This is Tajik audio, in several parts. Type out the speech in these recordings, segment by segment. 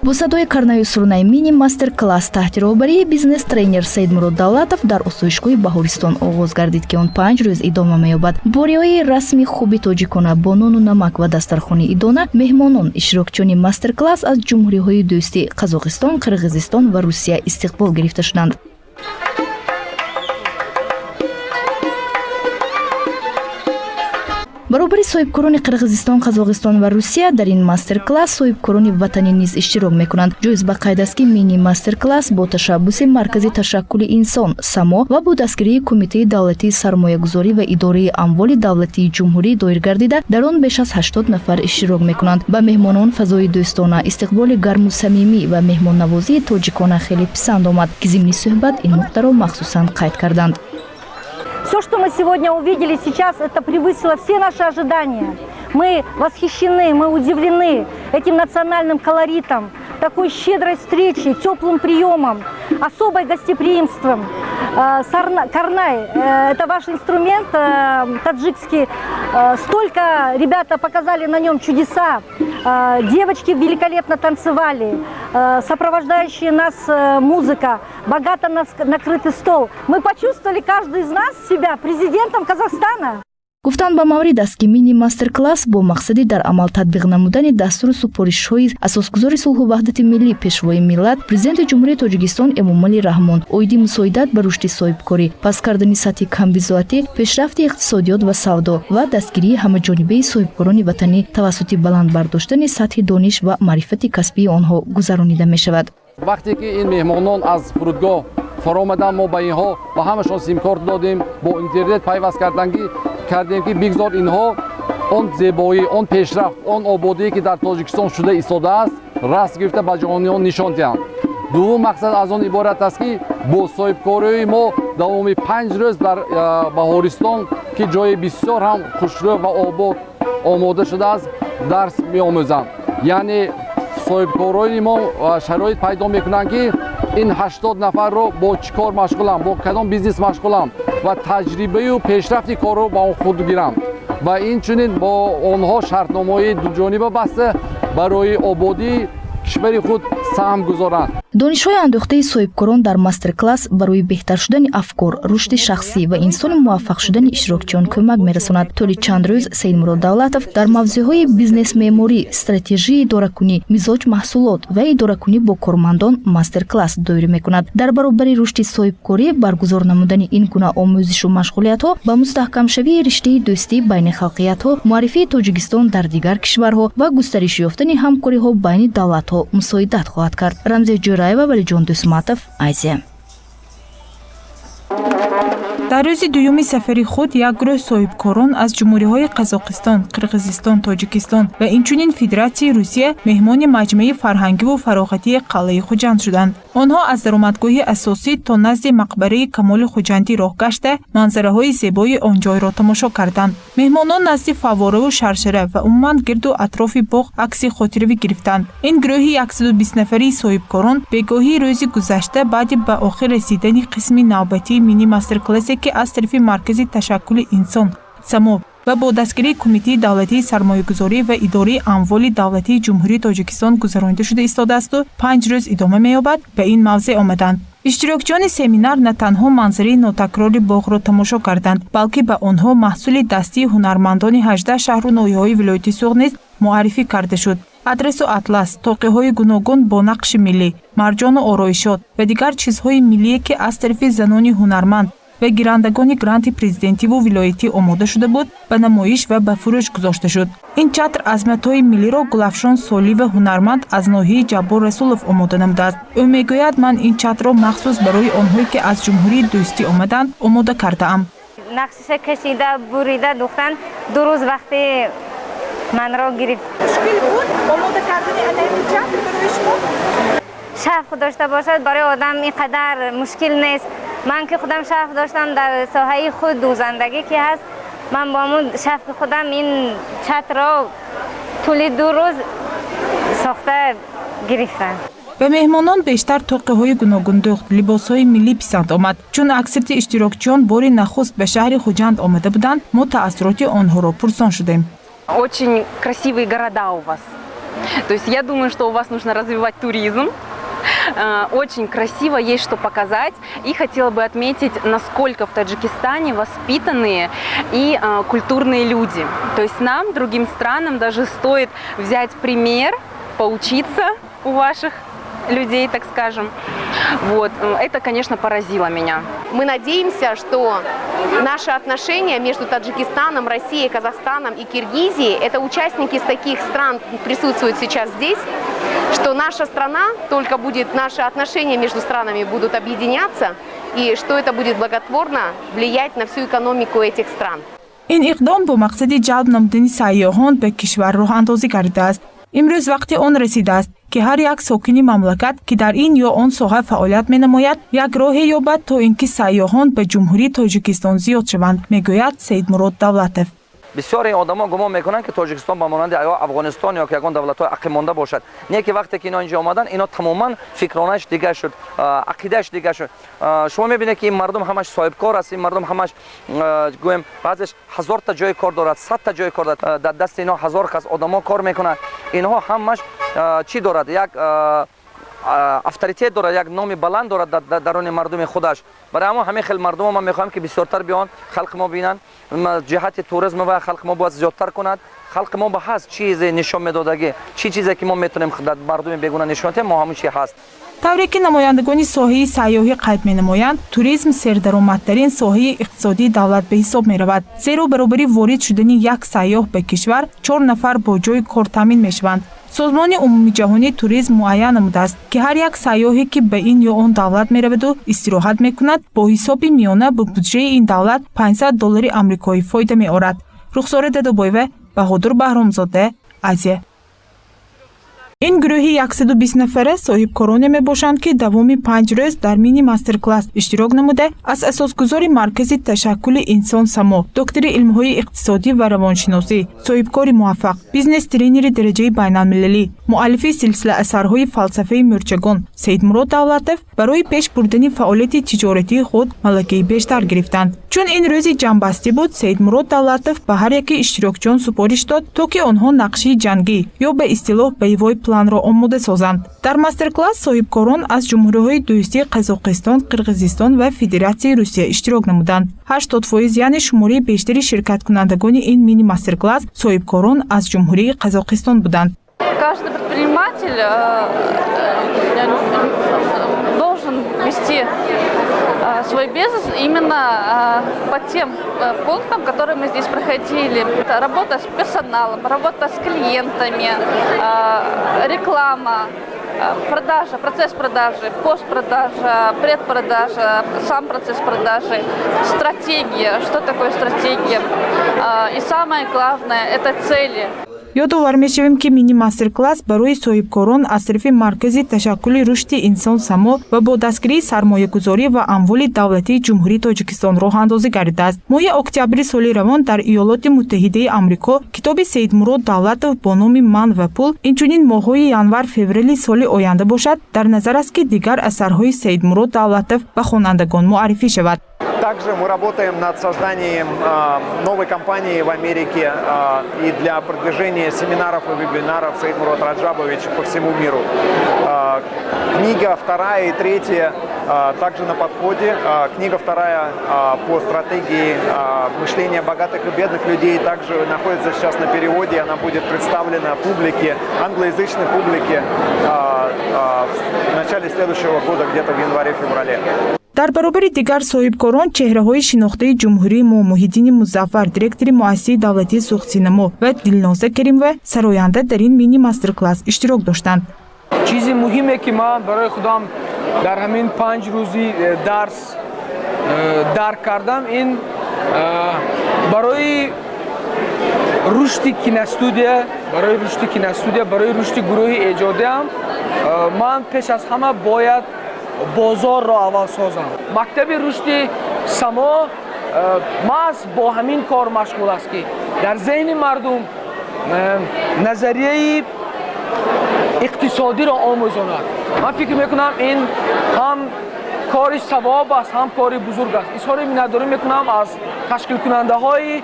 Бо садои карнаю сурнай мини мастер-класс таҳти роҳбарии бизнес-тренер Саидмурод Давлатов дар осоишгоҳи Баҳористон оғоз гардид, ки он 5 рӯз идома меёбад. Бо риояи расми хуби тоҷикона, бо нону намак ва дастархони идона, меҳмонон, иштирокчиёни мастер-класс аз ҷумҳуриҳои дӯстӣ Қазоқистон, Қирғизистон ва Русия истиқбол гирифта шуданд. Баробари соҳибкорони Қирғизистон, Қазоқистон ва Русия дар ин мастер-класс соҳибкорони ватанӣ низ иштирок мекунанд. Ҷоиз ба қайд аст, ки мини мастер-класс бо ташаббуси Маркази ташаккули инсон «Само» ва бо дастгирии Кумитаи давлатии сармоягузорӣ ва идораи амволи давлатии ҷумҳурӣ доир гардида, дар он беш аз 80 нафар иштирок мекунанд. Ба меҳмонон фазои дӯстона, истиқболи гарму самимӣ ва меҳмоннавозии тоҷикона хеле писанд омад, ки зимни суҳбат ин нуқтаро махсусан қайд карданд. Все, что мы сегодня увидели сейчас, это превысило все наши ожидания. Мы восхищены, мы удивлены этим национальным колоритом, такой щедрой встречей, теплым приемом, особой гостеприимством. Карнай – это ваш инструмент таджикский. Столько ребята показали на нем чудеса. Девочки великолепно танцевали, сопровождающие нас музыка, богато накрытый стол. Мы почувствовали, каждый из нас, себя президентом Казахстана. Гуфтан ба маврид аст, ки мини мастер-класс бо мақсади дар амал татбиқ намудани дастуру супоришҳои Асосгузори сулҳу ваҳдати миллӣ, Пешвои миллат, Президенти Ҷумҳурии Тоҷикистон Эмомалӣ Раҳмон оиди мусоидат ба рушди соҳибкорӣ, паст кардани сатҳи камбизоатӣ, пешрафти иқтисодиёт ва савдо ва дастгирии ҳамаҷонибаи соҳибкорони ватанӣ тавассути баланд бардоштани сатҳи дониш ва маърифати касбии онҳо гузаронида мешавад. Вақте ки ин меҳмонон аз фурудгоҳ фаромаданд, мо ба инҳо, ба ҳамашон симкорт додем, бо интернет пайваст кардем, ки бигзор инҳо он зебоӣ, он пешрафт, он ободие, ки дар Тоҷикистон шуда истодааст, раст гирифта ба ҷаҳониён нишон диҳанд. Дуввум мақсад аз он иборат аст, ки бо соҳибкориҳои мо давоми 5 рӯз дар Баҳористон, ки ҷои бисёр ҳам хушрӯ ва обод омода шудааст, дарс меомӯзанд. Яъне соҳибкорони мо шароит пайдо мекунанд, ки ин 80 нафарро бо чӣ кор машғуланд, бо кадом бизнес машғуланд ва таҷрибаю пешрафти корро ба он худ гиранд ва инчунин бо онҳо шартномаҳои дуҷониба баста, барои ободии кишвари худ саҳм гузоранд. Донишҳои андӯхтаи соҳибкорон дар мастер-класс барои беҳтар шудани афкор, рушди шахсӣ ва инсони муваффақ шудани иштирокчиён кӯмак мерасонад. Тӯли чанд рӯз Саидмурод Давлатов дар мавзӯъҳои бизнес-меъморӣ, стратежияи идоракунӣ, мизоҷ, маҳсулот ва идоракунӣ бо кормандон мастер-класс доир мекунад. Дар баробари рушди соҳибкорӣ, баргузор намудани ин гуна омӯзишу машғулиятҳо ба мустаҳкамшавии риштаи дӯстӣ байни халқиятҳо, муаррифии Тоҷикистон дар дигар кишварҳо ва густариш ёфтани ҳамкориҳо байни давлатҳо мусоидат хоҳад кард. Рамзия Ҷӯраева, Валиҷон Дӯсматов, Азия. Дар рӯзи дуюми сафари худ як гурӯҳ соҳибкорон аз ҷумҳуриҳои Қазоқистон, Қирғизистон, Тоҷикистон ва инчунин Федератсияи Русия меҳмони маҷмӯи фарҳангиву фароғатии қалъаи Хуҷанд шуданд. Онҳо аз даромадгоҳи асосӣ то назди мақбараи Камоли Хуҷандӣ роҳ гашта, манзараҳои зебои он ҷойро тамошо карданд. Меҳмонон назди фаввораву шаршара ва умуман гирду атрофи боғ акси хотиравӣ гирифтанд. Ин гурӯҳи 120 нафарии соҳибкорон бегоҳии рӯзи гузашта, баъди ба охир расидани қисми навбатии мини мастер-классе, ки аз тарафи Маркази ташаккули инсон «Само» ва бо дастгирии Кумитаи давлатии сармоягузорӣ ва идораи амволи давлатии Ҷумҳурии Тоҷикистон гузаронида шуда истодаасту 5 рӯз идома меёбад, ба ин мавзеъ омаданд. Иштирокчиёни семинар на танҳо манзараи нотакрори боғро тамошо карданд, балки ба онҳо маҳсули дастии ҳунармандони 18 шаҳру ноҳияҳои вилояти Суғд низ муаррифӣ карда шуд. Адресу атлас, тоқиҳои гуногун бо нақши миллӣ, марҷону ороишот ва дигар чизҳои миллие, ки аз тарафи занони ҳунарманд ва гирандагони гранти президентиву вилоятӣ омода шуда буд, ба намоиш ва ба фурӯш гузошта шуд. Ин чатр аз матои миллиро Гулафшон Солиева, ҳунарманд аз ноҳияи Ҷаббор Расулов, омода намудааст. Ӯ мегӯяд: «Ман ин чатрро махсус барои онҳое, ки аз ҷумҳурии дӯстӣ омаданд, омода кардаам». Нақшаша кашида, бурида, духтан 2 рӯз вақти манро гирифт. Мушкил буд омода кардани ана ин чатр барои шумо? Шавқ дошта бошад, барои одам ин қадар мушкил нест. Ман ки худам шавқ доштам дар соҳаи худ, дӯзандагӣ ки ҳаст, ман бо ҳамун шавқи худам ин чатрро тӯли 2 рӯз сохта гирифтам. Ба меҳмонон бештар тоқиҳои гуногундӯхт, либосҳои миллӣ писанд омад. Чун аксарияти иштирокчиён бори нахуст ба шаҳри Хуҷанд омада буданд, мо таассуроти онҳоро пурсон шудем. Очень красивые города у вас. То есть я думаю, что у вас нужно развивать туризм. Очень красиво, есть что показать. И хотела бы отметить, насколько в Таджикистане воспитанные и культурные люди. То есть нам, другим странам, даже стоит взять пример, поучиться у ваших людей, так скажем. Вот. Это, конечно, поразило меня. Мы надеемся, что наши отношения между Таджикистаном, Россией, Казахстаном и Киргизией, это участники из таких стран присутствуют сейчас здесь, что наша страна только будет, наши отношения между странами будут объединяться, и что это будет благотворно влиять на всю экономику этих стран. Ин иқдом бо мақсади ҷалб намудани сайёҳон ба кишвар роҳандозӣ гардидааст. Имрӯз вақти он расидааст, ки ҳар як сокини мамлакат, ки дар ин ё он соҳа фаъолият менамояд, як роҳе ёбад, то ин ки сайёҳон ба Ҷумҳурии Тоҷикистон зиёд шаванд, мегӯяд Саидмурод Давлатов. Бисёре одамо гумон мекунанд, ки Тоҷикистон ба монанди ё Афғонистон ё ки ягон давлатҳои ақибмонда бошад. Не ки вақте ки ино инҷо омаданд, ино тамоман фикронаш дигар шуд, ақидааш дигар шуд. Шумо мебинед, ки ин мардум ҳамаш соҳибкор аст, ин мардум ҳамаш, гӯем, баъзеш ҳазорта ҷои кор дорад, 100-та ҷои кор дорад, дар дасти ино ҳазор кас одамо кор мекунанд. Инҳо ҳамаш чӣ дорад? Як авторитет дорад, як номи баланд дорад дар даруни мардуми худаш. Барои ҳамон ҳамин хел мардумо ман мехоҳам, ки бисёртар биён, халқи мо бинанд. Ҷиҳати туризм ва халқи мо бояд зиёдтар кунад. Халқи мо ба ҳаст чизе нишон медодагӣ, чӣ чизе ки мо метавонем дар мардуми бегуна нишон диҳем, мо ҳамон чи ҳаст. Тавре ки намояндагони соҳаи сайёҳӣ қайд менамоянд, туризм сердаромадтарин соҳаи иқтисодии давлат ба ҳисоб меравад, зеро баробари ворид шудани як сайёҳ ба кишвар чор нафар бо ҷойи кор таъмин мешаванд. Созмони умумиҷаҳонии туризм муайян намудааст, ки ҳар як сайёҳе, ки ба ин ё он давлат мераваду истироҳат мекунад, бо ҳисоби миёна ба буҷаи ин давлат 500 доллари амрикоӣ фоида меорад. Рухсора Дадобоева, Баҳодур Баҳромзода, Азия. Ин гурӯҳи 120 нафара соҳибкороне мебошанд, ки давоми 5 рӯз дар мини мастер-класс иштирок намуда, аз асосгузори Маркази ташаккули инсон «Само», доктори илмҳои иқтисодӣ ва равоншиносӣ, соҳибкори муваффақ, бизнес-тренери дараҷаи байналмилалӣ, муаллифи силсила асарҳои фалсафаи мӯрчагон Саидмурод Давлатов барои пеш бурдани фаъолияти тиҷоратии худ малакаи бештар гирифтанд. Чун ин рӯзи ҷамъбастӣ буд, Саидмурод Давлатов ба ҳар яки иштирокчиён супориш дод, то ки онҳо нақшаи ҷангӣ ё ба истилоҳ боевой планро омода созанд. Дар мастер-класс соҳибкорон аз ҷумҳуриҳои дӯстии Қазоқистон, Қирғизистон ва Федератсияи Русия иштирок намуданд. 80%, яъне шумораи бештари ширкаткунандагони ин мини мастер-класс соҳибкорон аз Ҷумҳурии Қазоқистон буданд. Каждый предприниматель должен вести свой бизнес именно по тем пунктам, которые мы здесь проходили. Это работа с персоналом, работа с клиентами, реклама, продажа, процесс продажи, постпродажа, предпродажа, сам процесс продажи, стратегия, что такое стратегия. И самое главное – это цели. Ёдовар мешавем, ки мини мастер-класс барои соҳибкорон аз тарафи Маркази ташаккули рушди инсон «Само» ва бо дастгирии сармоягузорӣ ва амволи давлатии Ҷумҳурии Тоҷикистон роҳандозӣ гардидааст. Моҳи октябри соли равон дар Иёлоти Муттаҳидаи Амрико китоби Саидмурод Давлатов бо номи «Ман ва пул», инчунин моҳҳои январ-феврали соли оянда бошад, дар назар аст, ки дигар асарҳои Саидмурод Давлатов ба хонандагон муаррифӣ шавад. Также мы работаем над созданием новой компании в Америке и для продвижения семинаров и вебинаров Саид Мурод Раджабович по всему миру. Книга вторая и третья также на подходе. Книга вторая по стратегии мышления богатых и бедных людей также находится сейчас на переводе. Она будет представлена публике, англоязычной публике в начале следующего года, где-то в январе-феврале. Дар баробари дигар соҳибкорон чеҳраҳои шинохтаи ҷумҳурии мо Муҳиддини Музаффар, директори муассисаи давлатии «Суғдсинамо», ва Дилноза Каримова, сароянда, дар ин мини мастер-класс иштирок доштанд. Чизи муҳиме, ки ман барои худам дар ҳамин 5 рӯзи дарс дарк кардам, ин барои рушди киностудия, барои рушди киностудия, барои рушди гурӯҳи эҷодиам ман пеш аз ҳама бояд бозорро аввал созам. Мактаби рушди «Само» маҳз бо ҳамин кор машғул аст, ки дар зеҳни мардум назарияи иқтисодиро омӯзонад. Ман фикр мекунам, ин ҳам кори савоб аст, ҳам кори бузург аст. Изҳори миннатдорӣ мекунам аз ташкилкунандаҳои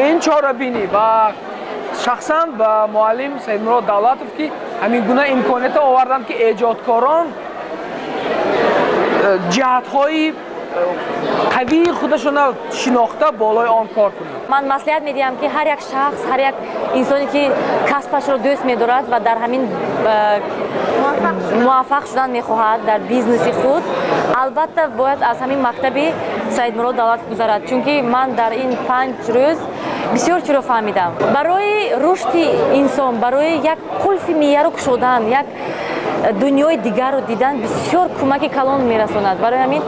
ин чорабинӣ ва шахсан Шахсан ба муаллим Саидмурод Давлатов, ки ҳамин гуна имкониятро оварданд, ки эҷодкорон ҷиҳатҳои қавии худашона шинохта, болои он кор кунанд. Ман маслиҳат медиҳам, ки ҳар як шахс, ҳар як инсоне, ки касбашро дӯст медорад ва дар ҳамин муваффақ шудан мехоҳад дар бизнеси худ, албатта бояд аз ҳамин мактаби Саидмурод Давлатов гузарад, чунки ман дар ин 5 рӯз бисёр чиро фаҳмидам. Барои рушди инсон, барои як қулфи мияро кушодан, як дунёи дигарро дидан бисёр кӯмаки калон мерасонад. Барои ҳамин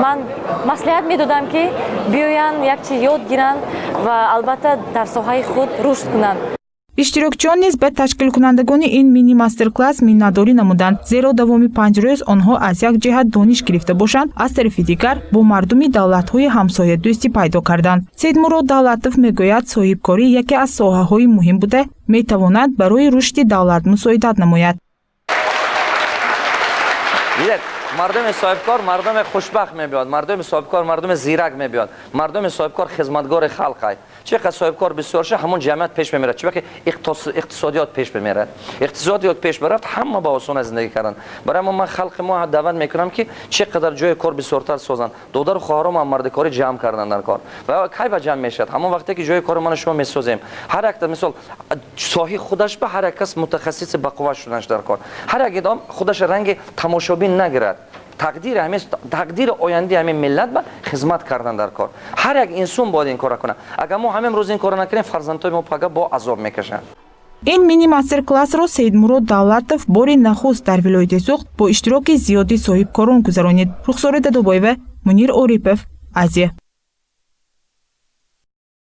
ман маслиҳат медодам, ки биёянд, як чиз ёд гиранд ва албатта дар соҳаи худ рушд кунанд. Иштирокчиён низ ба ташкилкунандагони ин мини мастер-класс миннатдорӣ намуданд, зеро давоми 5 рӯз онҳо аз як ҷиҳат дониш гирифта бошанд, аз тарафи дигар бо мардуми давлатҳои ҳамсоя дӯстӣ пайдо карданд. Саидмурод Давлатов мегӯяд, соҳибкорӣ яке аз соҳаҳои муҳим буда, метавонад барои рушди давлат мусоидат намояд. Дидед, мардуми соҳибкор мардуми хушбахт мебиёд, мардуми соҳибкор мардуми зирак мебиёд, мардуми соҳибкор хизматгори халқай. Чӣ қадр соҳибкор бисёр ша, ҳамон ҷамъият пеш мемерад, чӣ ки иқтисодиёт пеш мемерад. Иқтисодиёт пеш бирафт, ҳама ба осона зиндагӣ карданд. Барои мо ман халқи мо даъват мекунам, ки чӣ қадар ҷои кор бисёртар созанд. Додару хоҳаро ма мардикорӣ ҷамъ кардан дар кор. Ва кай ба ҷамъ мешавад? Ҳамон вақте ки ҷои кори ману шумо месозем. Ҳар якта, мисол, соҳаи худаш ба ҳар як кас мутахассиси бақувват шуданаш дар кор. Ҳар як одам худаша ранги тамошобин нагирад, тақдири ҳамин, тақдири ояндаи ҳамин миллат ба хизмат кардан дар кор. Ҳар як инсон бояд ин корро кунад. Агар мо ҳамин рӯз ин корро накунем, фарзандҳои мо пага бо азоб мекашанд. Ин мини мастер-классро Саидмурод Давлатов бори нахуст дар вилояти Суғд бо иштироки зиёди соҳибкорон гузаронид. Рухсори Дадобоева, Мунир Орипов, Азия.